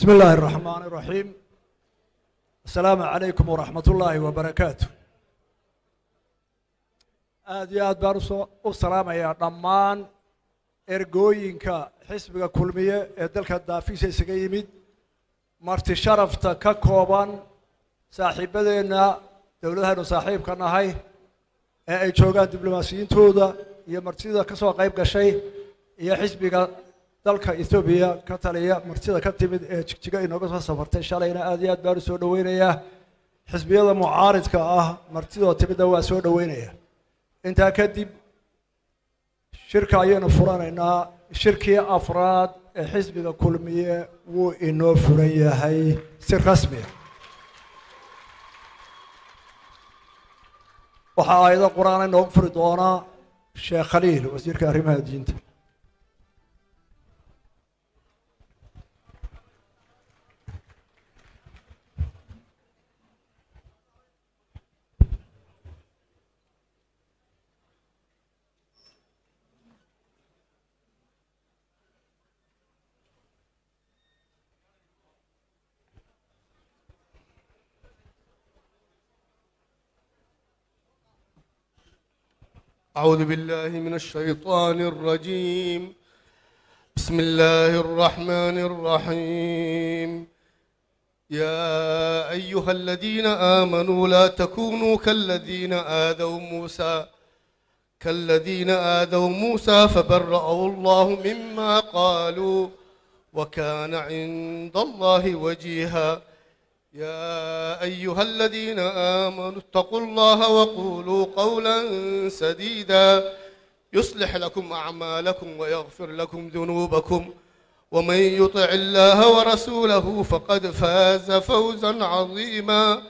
بسم الله الرحمن الرحيم. السلام عليكم ورحمة الله وبركاته. Aad iyo aad baan usoo u salaamayaa dhammaan ergooyinka xisbiga Kulmiye ee dalka daafiisa isaga yimid, marti sharafta ka kooban saaxiibadeenna dowladahaynu saaxiibka nahay ee ay joogaan diblomaasiyiintooda iyo martida ka soo qayb gashay, iyo xisbiga dalka Etoobiya ka taliya martida ka timid ee Jigjiga inooga soo safartay shalayna, aad iyo aad baan u soo dhoweynayaa. Xisbiyada mucaaridka ah martidoo timidna waa soo dhoweynaya. Intaa kadib, shirka ayaynu furanaynaa. Shirkii afraad ee xisbiga Kulmiye wuu inoo furan yahay si rasmiya. Waxaa aayado Qur-aan inoogu furi doonaa Sheekh Khaliil, wasiirka arrimaha diinta. أعوذ بالله من الشيطان الرجيم. بسم الله الرحمن الرحيم. يا أيها الذين آمنوا لا تكونوا كالذين آذوا موسى فبرأه الله مما قالوا وكان عند الله وجيها. يا أيها الذين آمنوا اتقوا الله وقولوا قولا سديدا يصلح لكم أعمالكم ويغفر لكم ذنوبكم، ومن يطع الله ورسوله فقد فاز فوزا عظيما.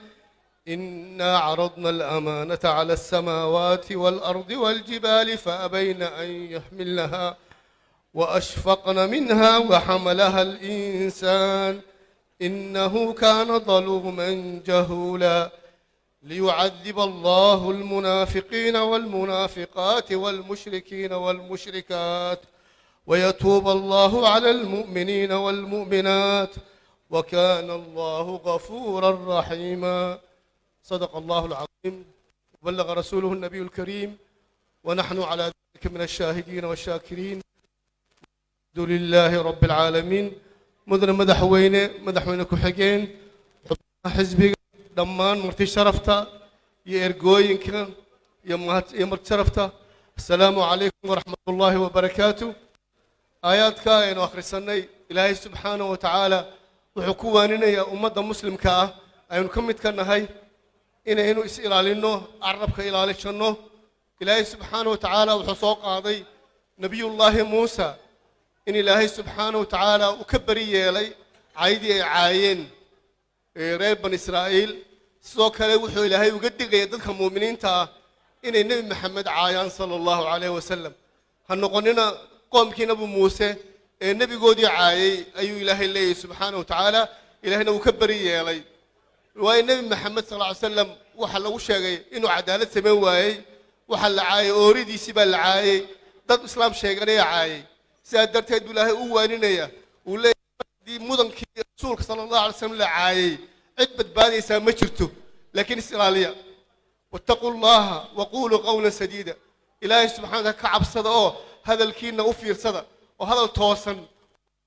إنا عرضنا الأمانة على السماوات والأرض والجبال فأبين أن يحملنها وأشفقن منها وحملها الإنسان إنه كان ظلوما جهولا. ليعذب الله المنافقين والمنافقات والمشركين والمشركات ويتوب الله على المؤمنين والمؤمنات وكان الله غفورا رحيما. صدق الله العظيم وبلغ رسوله النبي الكريم، ونحن على ذلك من الشاهدين والشاكرين، الحمد لله رب العالمين. Mudane madaxweyne, madaxweyne ku-xigeen, xubnaha xisbiga, dhammaan marti sharafta iyo ergooyinka iyo marti sharafta, asalaamu calaykum waraxmat ullaahi wabarakaatu. Aayaadka aynu akhrisanay, Ilaahay subxaanahu wa tacaala wuxuu ku waaninayaa ummadda muslimka ah aynu ka mid ka nahay inaynu is ilaalinno, carabka ilaalishanno. Ilaahay subxaanahu wa tacaala wuxuu soo qaaday Nebiyullaahi Muusa, in Ilaahay subxaanahu wa tacaala uu ka beri yeelay caydii ay caayeen reer Bani Israa'iil. Sidoo kale wuxuu Ilaahay uga digaya dadka mu'miniinta ah inay Nebi Maxamed caayaan sala Allahu calayhi wasalam. Ha noqonina qoomkii Nebi Muuse ee nebigoodii caayay, ayuu Ilaahay leeyahy subxaanahu wa tacaala. Ilaahayna wuu ka beri yeelay, waayo Nebi Maxamed sal ly slam waxaa lagu sheegay inuu cadaalad samayn waayey. Waxaa la caayay ooridiisii baa la caayey, dad islaam sheeganaya caayay. Sidaa darteed buu Ilaahay u waaninaya, uu leeyahay haddii mudankii rasuulka sala Allahu alay slam la caayay, cid badbaadaysaa ma jirto, laakiin is ilaaliya. واتقوا الله وقولوا قولا سديدا. Ilaahay subxana wataala ka cabsada oo hadalkiina u fiirsada, oo hadal toosan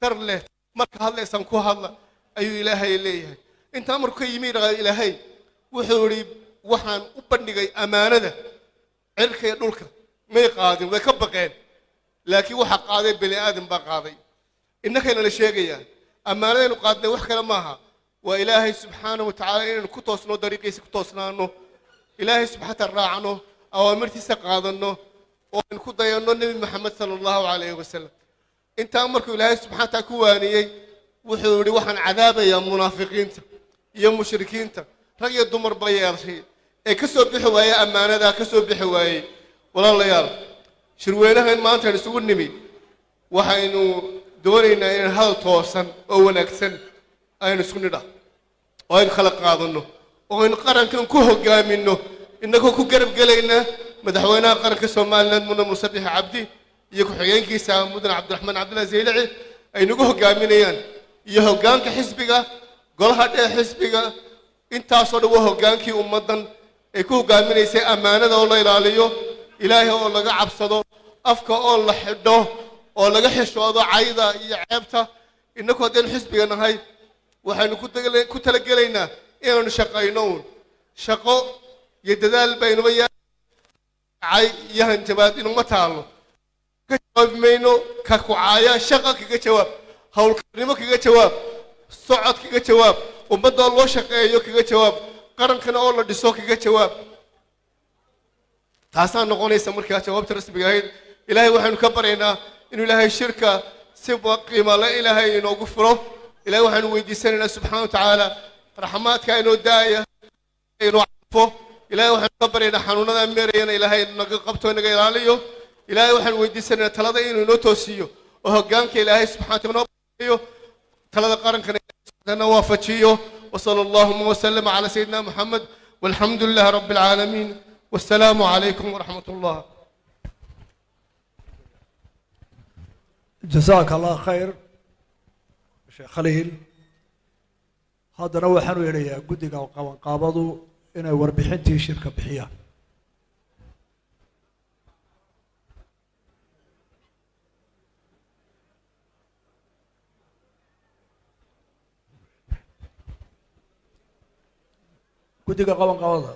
dar leh marka hadlaysaan ku hadla, ayuu Ilaahay leeyahay. Intaa markuu ka yimi, Ilaahay wuxuu idhi: waxaan u bandhigay ammaanada cirka iyo dhulka, may qaadin, way ka baqeen, laakiin waxaa qaaday bani aadam baa qaaday. Innakayna la sheegayaa ammaanadaynu qaadnay wax kale maaha, waa Ilaahay subxaanahu wa tacaala inaynu ku toosno, dariiqiisa ku toosnaano, Ilaahay subxaana taala raacno, awaamirtiisa qaadanno, oo aynu ku dayanno Nebi Maxamed sala Allahu calayhi wasalam. Intaa markuu Ilaahay subxana wataala ku waaniyey, wuxuu yidhi: waxaan cadaabayaa munaafiqiinta iyo mushrikiinta, rag iyo dumarba yeeshay, ee ka soo bixi waayey ammaanadaa ka soo bixi waayey. Walaalayaal, shirweynahan maanta aynu isugu nimi, waxaynu doonaynaa inaan hadal toosan oo wanaagsan aynu isku nidha oo aynu kala qaadanno oo aynu qarankan ku hoggaaminno, innagoo ku garab gelayna madaxweynaha qaranka Somaliland, mudane Muuse Bixi Cabdi, iyo ku-xigeenkiisa, mudane Cabdiraxmaan Cabdillahi Zaylici, ay nagu hoggaaminayaan. Iyo hoggaanka xisbiga, golaha dheer xisbiga, intaasoo dhan waa hoggaankii ummaddan ay ku hoggaaminaysay ammaanada oo la ilaaliyo, Ilaahay oo laga cabsado, afka oo la xidho oo laga xishoodo cayda iyo ceebta. Innaku haddaynu xisbiga nahay, waxaynu ku talagelaynaa inaanu shaqayno uun. Shaqo iyo dadaal baynuba cay iyo hanjabaad inuma taallo, ka jawaabi mayno. Ka kucaaya shaqa kaga jawaab, howlkarnimo kaga jawaab, socod kaga jawaab, ummadda oo loo shaqeeyo kaga jawaab, qarankana oo la dhiso kaga jawaab. Taasaa noqonaysa markaa jawaabta rasmiga ahayd. Ilaahay waxaynu ka baryaynaa inuu Ilaahay shirka si qiimo le Ilaahay inoogu furo. Ilahay waxaynu weydiisanaynaa subxaana wa tacaala raxmaadka inoo daaya, inoo cafo. Ilahay waxaynu ka baryaynaa xanuunada meerayana Ilaahay naga qabto, naga ilaaliyo. Ilaahay waxaynu weydiisanaynaa talada inuu inoo toosiyo oo hoggaanka Ilaahay subxana wa taala inoo barayo, talada qarankana na waafajiyo. وصلى اللهم وسلم على سيدنا محمد، والحمد لله رب العالمين، والسلام عليكم ورحمة الله. Jasaaka Allah khayr, Sheekh Khaliil. Haddana waxaanu yeedhayaa guddiga qabanqaabadu inay warbixintii shirka bixiyaan. Guddiga qabanqaabada.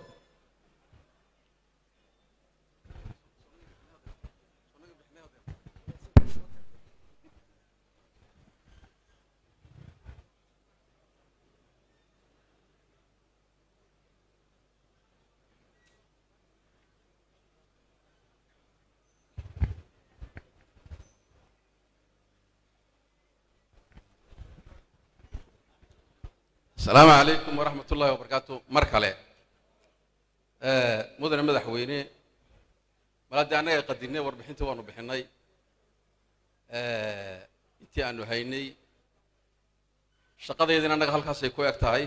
Asalaamu calaykum waraxmat ullahi wabarakaatu. Mar kale, mudane madaxweyne, mal haddii annaga qadinay, warbixintii waanu bixinay intii aanu haynay, shaqadeydina annaga halkaasay ku eg tahay.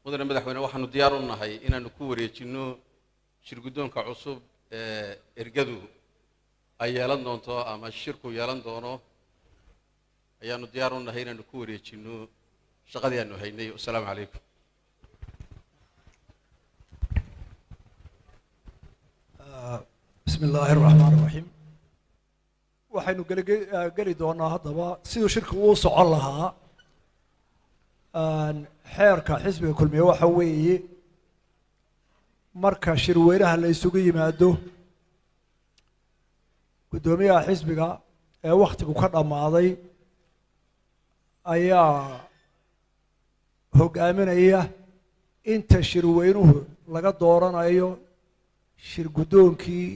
Mudane madaxweyne, waxaanu diyaar u nahay inaanu ku wareejinno shir guddoonka cusub ee ergadu ay yeelan doonto ama shirku yeelan doono. Ayaanu diyaar u nahay inaanu ku wareejinno shaqadii aanu haynay. Wasalaamu calaykum. Bismi illaahi araxmaan iraxiim. Waxaynu geli doonaa haddaba siduu shirku uu socon lahaa. Xeerka xisbiga Kulmiye waxa weeye, marka shirweynaha la isugu yimaado, guddoomiyaha xisbiga ee wakhtigu ka dhammaaday ayaa hoggaaminaya inta shirweynuhu laga dooranayo shir guddoonkii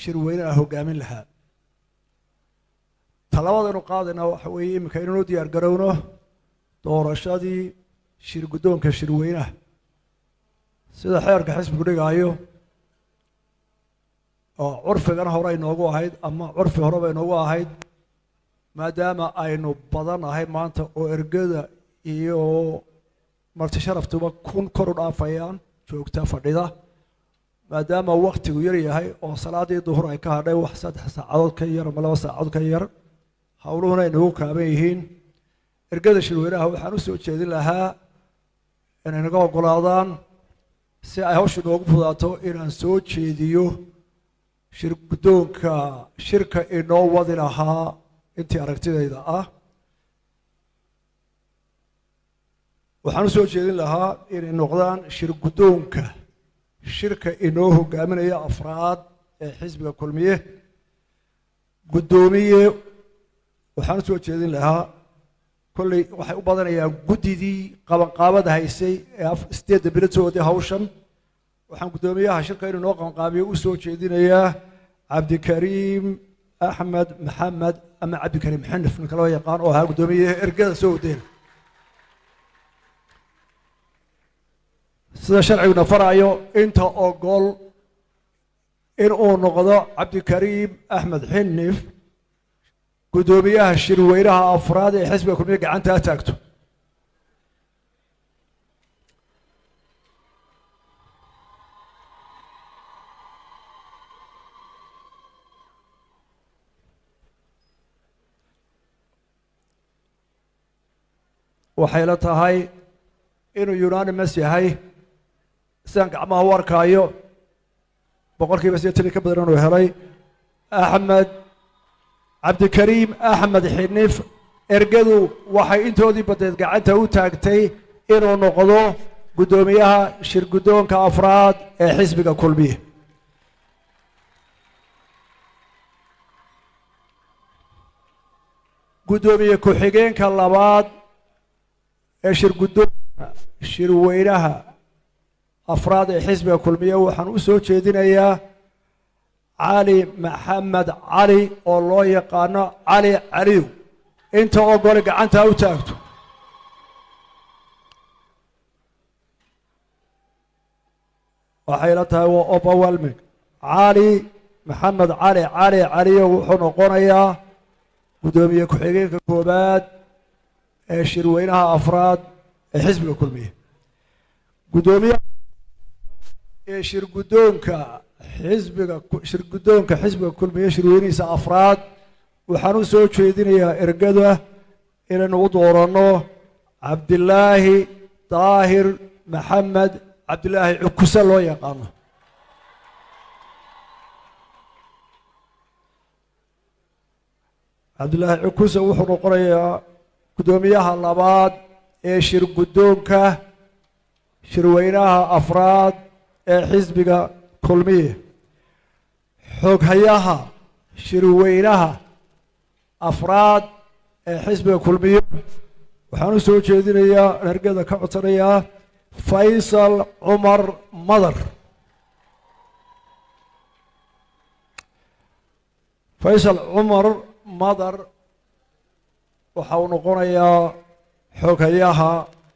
shirweynaha hoggaamin lahaa. Talabadaynu qaadayna waxa weeye iminka inaynu diyaar garowno doorashadii shir guddoonka shirweynaha, sida xeerka xisbigu dhigaayo oo curfigana hore inoogu ahayd ama curfi horeba inoogu ahayd. Maadaama aynu badanahay maanta oo ergada iyo marti sharaftuba 1000 kor u dhaafayaan joogta fadhida, maadaama waktigu yar yahay oo salaadii duhur ay ka hadhay wax 3 saacadood ka yar ama 2 saacadood ka yar, howluhuna ay nagu kaaban yihiin, ergada shirweynaha waxaan u soo jeedin lahaa inay naga oggolaadaan, si ay hawshu noogu fudaato, inaan soo jeediyo shir guddoonka shirka inoo wadi lahaa. Intii aragtidayda ah, waxaan u soo jeedin lahaa inay noqdaan shir guddoonka shirka inoo hogaaminaya afraad ee xisbiga Kulmiye. Guddoomiye waxaan u soo jeedin lahaa, kolley waxay u badanayaan guddidii qabanqaabada haysay ee 8 bilood soo waday hawshan, waxaan guddoomiyaha shirka inuu noo qabanqaabiyo u soo jeedinayaa Cabdikariim Axmed Maxamed ama Cabdikariim Xinif ninka loo yaqaan, oo ahaa guddoomiyaha ergada soo wadeen. Sida sharciguna farayo, inta ogol in uu noqdo Cabdikariim Axmed Xinif guddoomiyaha shirweynaha afraad ee xisbiga Kulmiye gacantaa taagto. Waxay la tahay inuu unanimous yahay, sidaan gacmaha u arkaayo, 80% ka badan inuu helay Axmed Cabdikariim Axmed Xinif. Ergadu waxay intoodii badeed gacanta u taagtay inuu noqdo guddoomiyaha shir guddoonka afraad ee xisbiga Kulmiye. Guddoomiye ku-xigeenka labaad ee shir guddoonka shirweynaha afraad ee xisbiga Kulmiye waxaan u soo jeedinayaa Cali Maxamed Cali, oo loo yaqaano Cali Caliw. Inta ogole gacantaa u taagto. Waxay la tahay waa overwhelming. Cali Maxamed Cali, Cali Caliyo, wuxuu noqonayaa guddoomiye ku-xigeenka koobaad ee shirweynaha afraad ee xisbiga Kulmiye. Guddoomiyaha ee shir guddoonka xisbiga, shir guddoonka xisbiga Kulmiye shirweynihiisa afraad, waxaan u soo jeedinayaa ergada inaynu u dooranno Cabdilaahi Daahir Maxamed, Cabdilaahi Cukuse loo yaqaano. Cabdilaahi Cukuse wuxuu noqonayaa guddoomiyaha labaad ee shir guddoonka shirweynaha afraad ee xisbiga Kulmiye. Xoghayaha shirweynaha afraad ee xisbiga Kulmiye waxaan u soo jeedinayaa, ergada ka codsanayaa, Faysal Cumar Madar. Faysal Cumar Madar waxa uu noqonayaa xoghayaha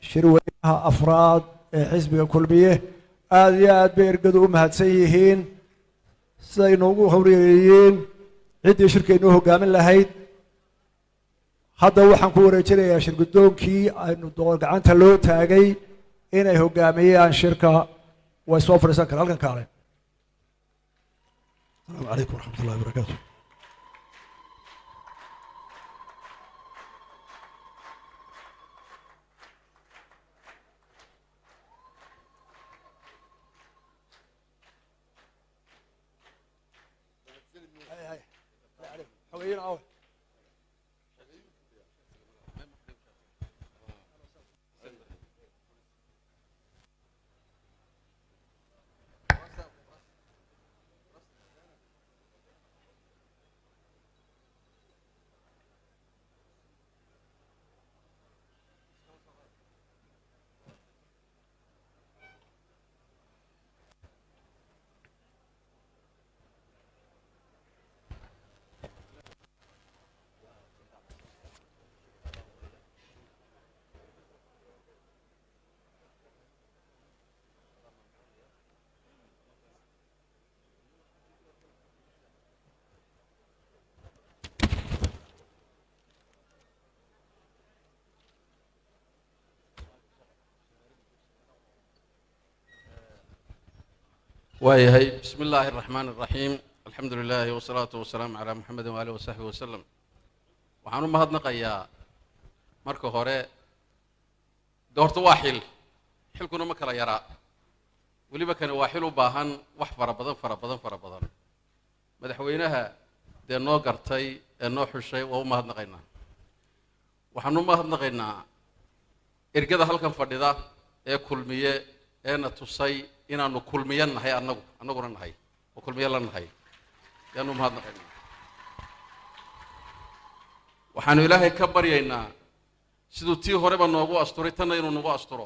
shirweynaha afraad ee xisbiga Kulmiye. Aada iyo aad bay ergadu u mahadsan yihiin siday noogu howreeyeen ciddii shirkaynoo hoggaamin lahayd. Hadda waxaan ku wareejinayaa shirguddoonkii aynu gacanta loo taagay inay hoggaamiyaan shirka. Way soo fadhiisan karaan halkan kaale. Asalaamu calaykum waraxmat ullahi wabarakaatu. Waayahay. Bismi illaahi araxmaan araxiim, alxamdu lilaahi wasalaatu wasalaamu calaa Muxamedin waaalih wasaxbi wasalam. Waxaan u mahadnaqayaa marka hore de, horta waa xil, xilkuna ma kala yaraa, weliba kani waa xil u baahan wax fara badan, fara badan, fara badan. Madaxweynaha dee noo gartay ee noo xushay waa u mahadnaqaynaa. Waxaan u mahadnaqaynaa ergada halkan fadhida ee Kulmiye eena tusay inaanu Kulmiye nahay, annagu annaguna nahay oo Kulmiye la nahay yaanu u mahadnaqaynaa. Waxaanu Ilaahay ka baryaynaa siduu tii horeba noogu asturay tanna inuu nagu asturo,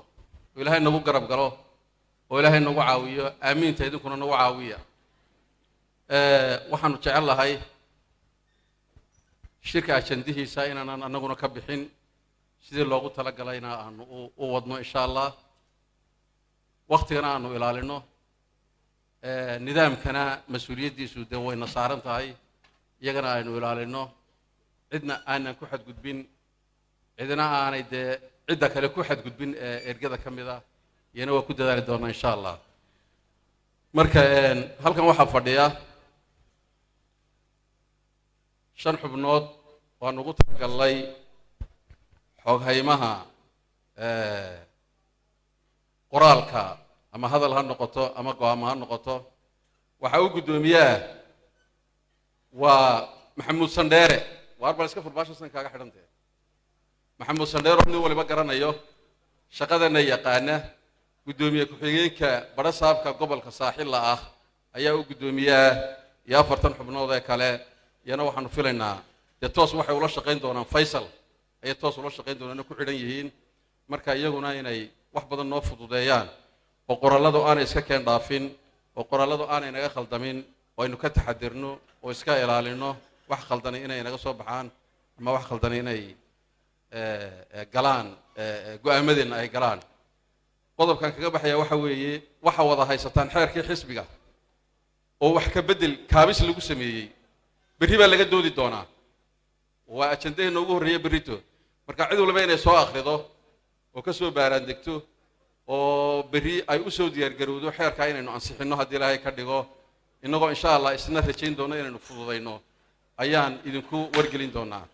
oo Ilaahay nagu garab galo, oo Ilaahay nagu caawiyo. Aamiinta idinkuna nagu caawiya. Waxaanu jecel lahay shirka ajandihiisa inaanan annaguna ka bixin, sidii loogu talagalayna aanu u wadno insha Allah, waktigana aanu ilaalino, nidaamkana mas-uuliyaddiisu dee wayna saaran tahay, iyagana aynu ilaalino, cidna aanan ku xadgudbin, cidna aanay dee cidda kale ku xadgudbin ee ergada ka mid ah, iyana waa ku dadaali doonaa insha Allah. Marka halkan waxaa fadhiya shan xubnood waan ugu talagalnay xoghaymaha. Qoraalka ama hadal ha noqoto ama go'aamo ha noqoto, waxaa u guddoomiyaa waa Maxamuud Sandheere. Waar bal iska furbaasha san kaaga xidhantee. Maxamuud Sandheere oo nin waliba garanayo, shaqadana yaqaana, guddoomiye ku-xigeenka badhasaabka gobolka Saaxilla ah ayaa u guddoomiyaa, iyo 40 xubnood ee kale. Iyana waxaanu filaynaa dee toos waxay ula shaqayn doonaan Faysal, ayay toos ula shaqayn doonaan oo ku xidhan yihiin. Marka iyaguna inay wax badan noo fududeeyaan oo qoralladu aanay iska keen dhaafin oo qoralladu aanay naga khaldamin oo aynu ka taxadirno oo iska ilaalino wax khaldani inay naga soo baxaan ama wax khaldani inay galaan go'aamadeenna ay galaan. Qodobkan kaga baxaya waxa weeye, waxa wada haysataan xeerkii xisbiga oo wax ka beddel kaabis lagu sameeyey. Berri baa laga doodi doonaa, waa ajandaheenna ugu horreeya berrito. Marka cid walba inay soo akhrido oo ka soo baaraan degto oo berri ay u soo diyaargarowdo xeerkaa inaynu ansixinno haddii Ilaahay ka dhigo, innagoo insha Allah isna rajayn doono inaynu fududayno, ayaan idinku wargelin doonaa.